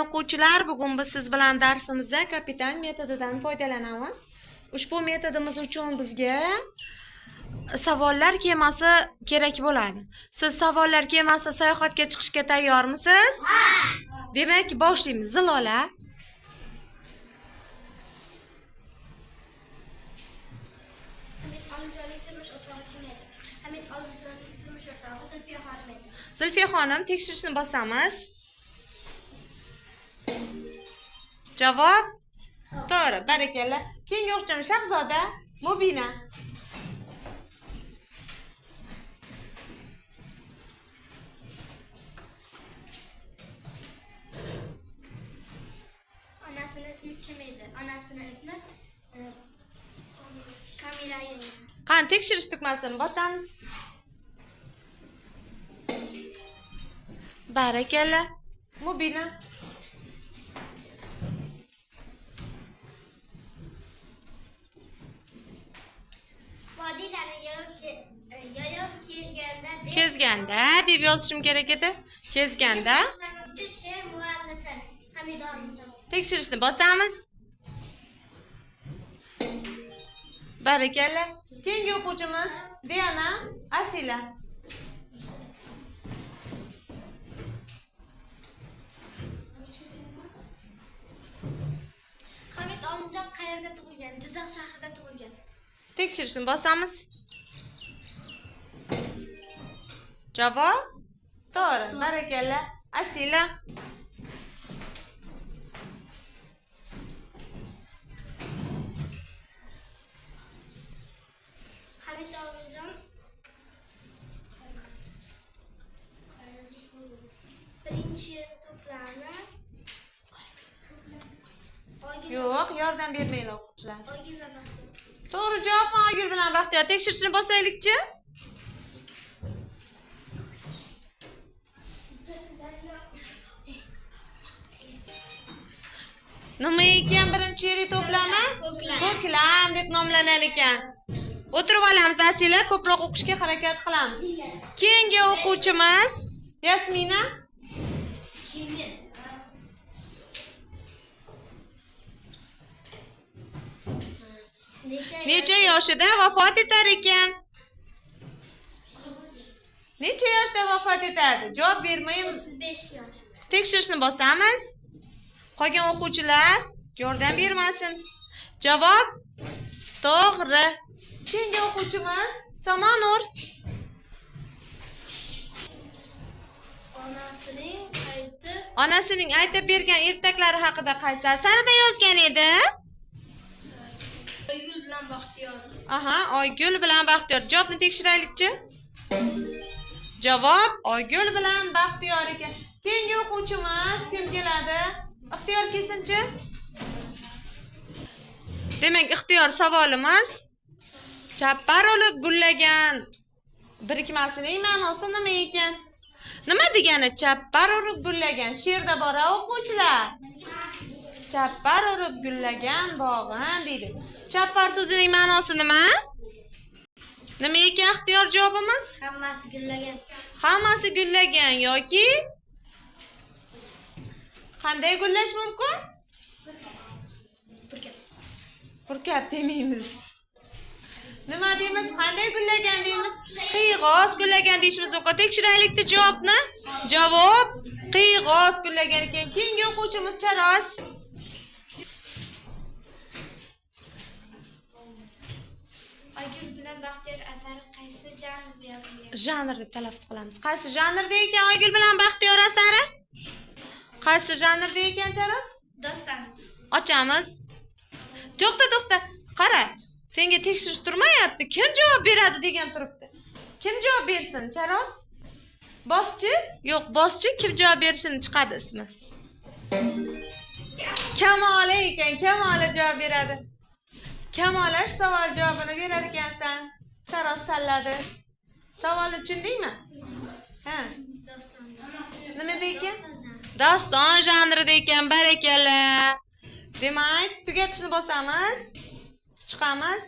O'quvchilar, bugun biz siz bilan darsimizda kapitan metodidan foydalanamiz. Ushbu metodimiz uchun bizga savollar kemasi kerak bo'ladi. Siz savollar kemasida sayohatga chiqishga tayyormisiz? Demak, boshlaymiz. Zilola. Hamid Olimjonning turmush o'rtog'i kim edi? Hamid Olimjonning turmush o'rtog'i Zulfiya xonim edi. Zulfiya xonim, tekshirishni bosamiz. Javob to'g'ri. Barakalla. Keyingi o'quvchimiz Shahzoda Mubina. Onasini ismi kim edi? Onasini ismi Kamila edi. Qani, tekshirish tugmasini bosamiz. Barakalla. Mubina. Vodiylarni yayov kelganda deb Kezganda deb yozishim kerak edi. Kezganda Boshlanuvchi she'r muallifi Hamid Olimjon. Tekshirishni bosamiz. Barakalla. Keyingi o'quvchimiz Diana Asila. Hamid Olimjon qayerda tug'ilgan? Jizzax shahrida tug'ilgan. Tekshirishni bosamiz. Javob to'g'ri. Barakalla. Asila. Hamid Olimjon birinchi yer to'plami Oygul Yo'q, yordam bermanglar o'quvchilar. Oygul va Baxtiyor. To'g'ri javob Oygul bilan Baxtiyor. Tekshirishni bosaylikchi. Nima ekan birinchi yeri to'plami? Ko'klam. Ko'klam deb nomlanar ekan. O'tirib olamiz Asila, ko'proq o'qishga harakat qilamiz. Keyingi o'quvchimiz Yasmina. Necha yoshida vafot etar ekan? Necha yoshda vafot etadi? Javob bermaymiz. 35 yosh. Tekshirishni bosamiz. Qolgan o'quvchilar yordam bermasin. Javob to'g'ri. Keyingi o'quvchimiz Samonur. Onasining qaytib Onasining aytib bergan ertaklari haqida qaysi asarida yozgan edi? Oygul bilan Baxtiyor. Aha, Oygul bilan Baxtiyor. Javobni tekshiraylikchi. Javob Oygul bilan Baxtiyor ekan. Keyingi o'quvchimiz kim keladi? Ixtiyor kelsinchi. Demak, Ixtiyor savolimiz chappar olib gullagan birikmasining ma'nosi nima ekan? Nima degani chappar urib gullagan? She'rda bor a o'quvchilar. Chappar urib gullagan bog'im deydi. Chappar so'zining ma'nosi nima? Nima ekan Ixtiyor javobimiz? Hammasi gullagan. Hammasi gullagan yoki qanday gullash mumkin? Purkab. Purkab demaymiz. Nima deymiz? Qanday gullagan deymiz? Qiyg'os gullagan deyishimiz mumkin. Tekshiraylikda javobni. Javob qiyg'os gullagan ekan. Keyingi o'quvchimiz Charos. Oygul bilan Baxtiyor asari qaysi janrda yozilgan? Janr deb talaffuz qilamiz. Qaysi janrda ekan Oygul bilan Baxtiyor asari? Qaysi janrda ekan Charos? Doston. Ochamiz. To'xta, to'xta. Qara, senga tekshirish turmayapti. Kim javob beradi degan turibdi. Kim javob bersin, Charos? Boschi? Yo'q, boschi kim javob berishini chiqadi ismi. Kamola ekan, Kamola javob beradi. Kamola shu savol javobini berar ekansan. Charos tanladi. Savolni tushundingmi? Ha. Doston. Nima ekan? Doston janri. Doston janrida ekan, barakalla. Demak, tugatishni bosamiz. Chiqamiz.